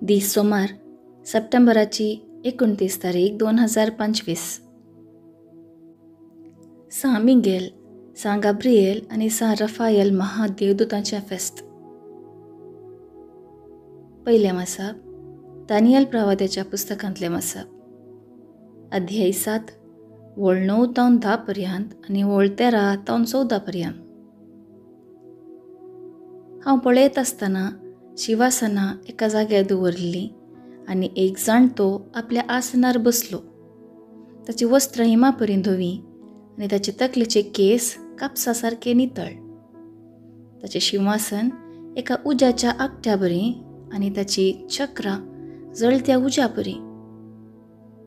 दीस सोमार सप्टेंबराची 29 तारीख 2025. सां मिगेल, सां गाब्रिएल आनी सां रफायल महादेवदूतांचें फेस्त. पयलें वाचप दानियल प्रवाद्याच्या पुस्तकांतलें वाचप, अध्याय 7 वळ 9 तावन 10 पर्यंत आनी वळ 13 तावन 14 पर्यंत. हांव पळयत आसतना शिवासनां एका जाग्यार दवरिल्लीं आनी एक जाणटो आपल्या आसनार बसलो. ताची वस्त्रां हिमा परी धवीं आनी ताचे तकलेचे केस कापसा सारके नितळ. ताचें शिंवासन एका उज्याच्या आगट्या बरी आनी ताची चक्रां जळत्या उज्या परी.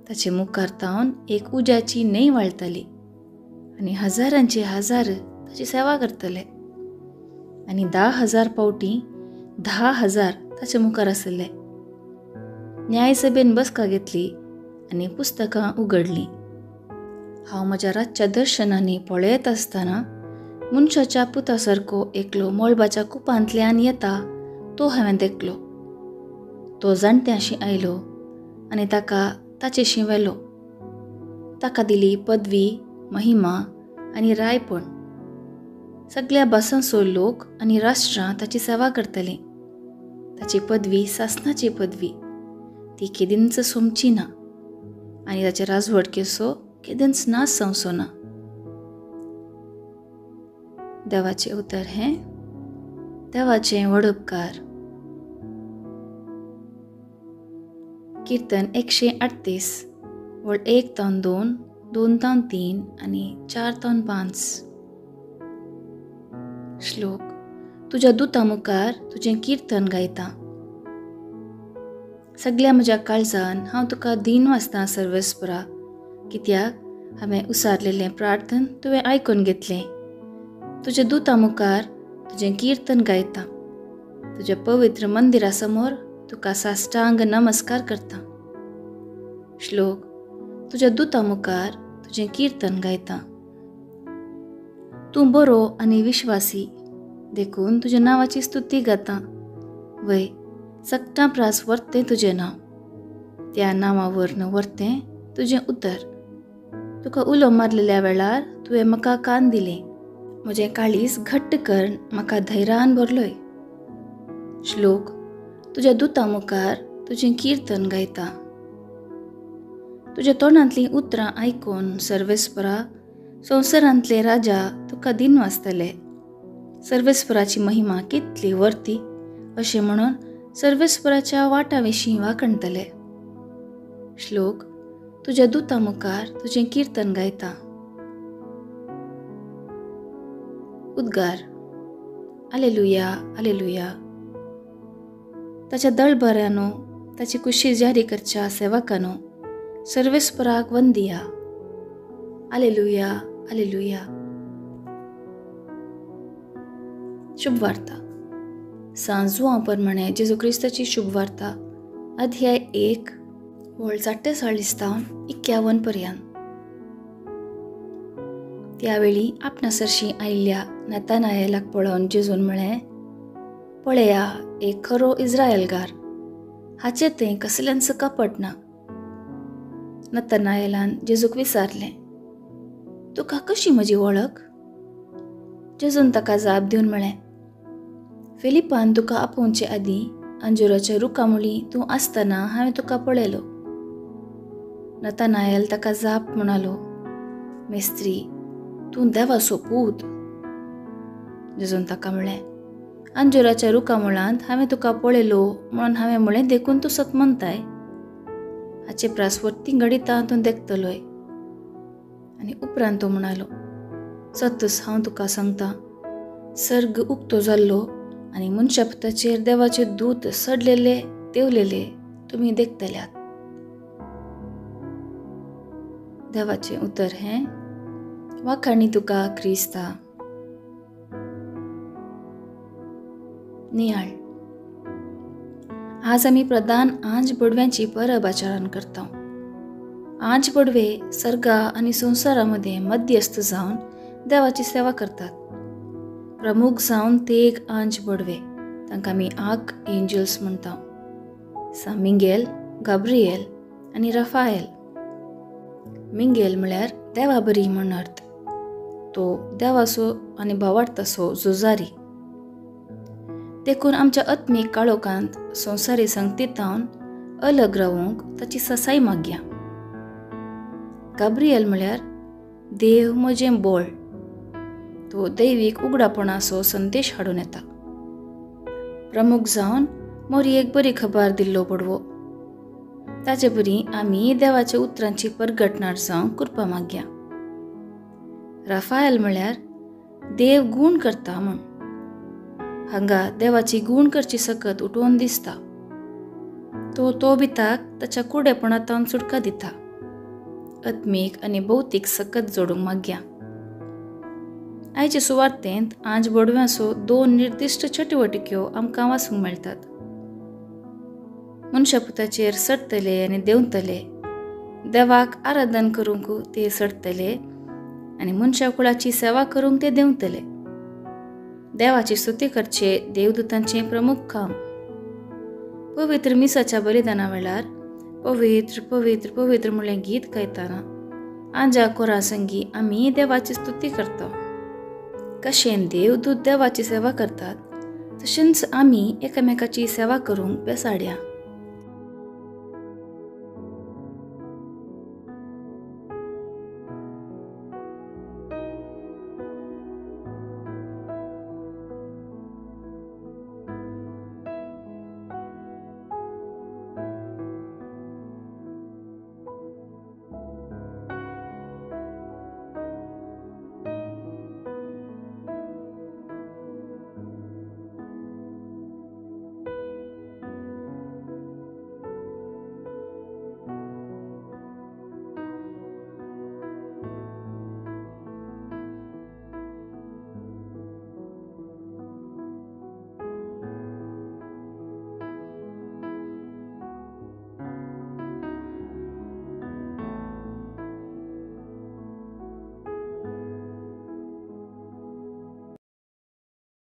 ताचे मुखार तावन एक उज्याची न्हंय व्हाळटाली आनी हजारांचे हजार ताची सेवा करतले आनी 10,000 पावटी 10,000 ताचे मुखार आसले. न्यायसभेन बसका घेतली आनी पुस्तकां उगडलीं. हांव म्हज्या रातच्या दर्शनांनी पळयत आसतना मनशाच्या पुता सारको एकलो मळबाच्या कुपांतल्यान येता तो हांवें देखलो. तो जाणट्यांशी आयलो आनी ताका ताचेशी व्हेलो. ताका दिली पदवी, महिमा आनी रायपण. सगळ्या भासांचो लोक आनी राष्ट्रां ताची सेवा करतलीं. ताची पदवी सासनाची पदवी, ती केदींच सोंपची ना आनी ताचे राजवटकेचो केदींच नाश जावचो ना. देवाचें उतर हें देवाचें व्हड उपकार. कीर्तन 138 वळ 1 तावन 2, 2 तावन 3 आनी 4 तावन 5. श्लोक. तुज्या दुता मुखार तुजें कीर्तन गायता. सगल्या म्हज्या काळजान हांव तुका दीन वाचतां सर्वेस्परा, कित्याक हांवें उसारलेलें प्रार्थन तुवें आयकून घेतलें. तुज्या दुता मुखार तुजें कीर्तन गायता. तुज्या पवित्र मंदिरा समोर तुका साष्टांग नमस्कार करता. श्लोक. तुज्या दुता मुखार तुजें कीर्तन गायता. तूं बरो आनी विश्वासी, देखून तुज्या नांवाची स्तुती गाता. वय सगटां प्रास वर्तें तुजें नांव, त्या नांवा वरन वर्तें तुजें उतर. तुका उलो मारलेल्या वेळार तुवें म्हाका कान दिलें. म्हजें काळीज घट्ट कर म्हाका धैर्यान भरलोय. श्लोक. तुज्या दुता मुखार तुजें कीर्तन गायता. तुज्या तोंडांतलीं उतरां आयकून सर्वेस्परा संवसारांतले राजा तुका दिन वाचतले. सर्वेस्पराची महिमा कितली वर्ती अशें म्हणून सर्वेस्पराच्या वाटा विशीं वाखणतले. श्लोक. तुज्या दुता मुखार तुजें कीर्तन गायता. उद्गार. आलेलुया, आलेलुया. ताच्या दळभऱ्यानो, ताची कुशी जारी करच्या सेवकानो सर्वेस्पराक वंदिया. आलेलुया, आलेलुया. शुभवार्ता. सां जुआंव प्रमाणे जेजू क्रिस्ताची शुभवार्ता, अध्याय 1 वळ 48 तावन 51 पर्यंत. त्यावेळी आपणा सरशी आयिल्ल्या नतानायेलाक पळोवन जेजून म्हळें, पळया एक खरो इस्रायलगार, हाचें थंय कसलेंच कपट ना. नतनायेलान जेजूक विचारलें, तुका कशी म्हजी वळख? जेजून ताका जाप दिवन म्हळें, फिलिपान तुका आपोवचे आदीं अंजुराच्या रुखा मुळीं तूं आसतना हांवें तुका पळयलो. नतनायेल ताका जाप म्हणालो, मेस्त्री, तूं देवाचो पूत. जेजून ताका म्हळें, अंजुराच्या रुखा मुळांत हांवें तुका पळयलो म्हणून हांवें म्हळें देखून तूं सत म्हणताय. हाचे प्रास वरतीं घडितां तूं देखतलोय. आनी उपरांत तो म्हणालो, सतच हांव तुका सांगता, सर्ग उक्तो जाल्लो आनी मनशापुताचेर देवाचे दूत सडलेले देवलेले तुमी देखतल्यात. देवाचें उतर हें वाखाणी तुका क्रिस्ता. नियाळ. आज आमी प्रधान आंज बडव्यांची परब आचरण करता. आंज बडवे सर्गा आनी संवसारा मदें मध्यस्थ जावन देवाची सेवा करतात. प्रमुख जावन तेग आंज बडवे, तांकां आमी आर्क एंजल्स म्हणटा. सा मिंगेल, गाब्रिएल आनी रफाएल. मिंगेल म्हळ्यार देवा बरी म्हण अर्थ. तो देवाचो आनी भावार्थाचो झुजारी. देखून आमच्या आत्मीक काळोखांत संवसारी संगतींत अलग रावूंक ताची ससाय मागया. गाब्रिएल म्हळ्यार देव म्हजें बळ. तो दैवीक उगडापणाचो संदेश हाडून येता. प्रमुख जावन मोरी एक बरी खबर दिल्लो पडवो. ताचे बरी आमी देवाच्या उतरांची परगटणार जावंक कृपा मागया. राफायल म्हळ्यार देव गूण करता म्हूण. हांगा देवाची गूण करची सकत उठोवन दिसता. तो तोबिताक ताच्या कुडेपणांत सुटका दिता. आत्मीक आनी भौतीक सकत जोडूंक मागया. आयचे सुवार्तेंत आज बोडव्यांचो 2 निर्दिश्ट चटवटिक्यो आमकां वाचूंक मेळटात. मनशापुताचेर चडटले आनी देंवतले, देवाक आराधन करूंक ते चडटले आनी मनशा कुळाची सेवा करूंक ते देंवतले. देवाची स्तुती करचे देवदूतांचें प्रमुख काम. पवित्र मिसाच्या बलिदाना वेळार पवित्र पवित्र पवित्र म्हणलें गीत गायतना आंजा कोरा संगी आमी देवाची स्तुती करता. कशें देवदूत देवाची सेवा करतात तशेंच आमी एकामेकाची सेवा करूंक बेसाड्या.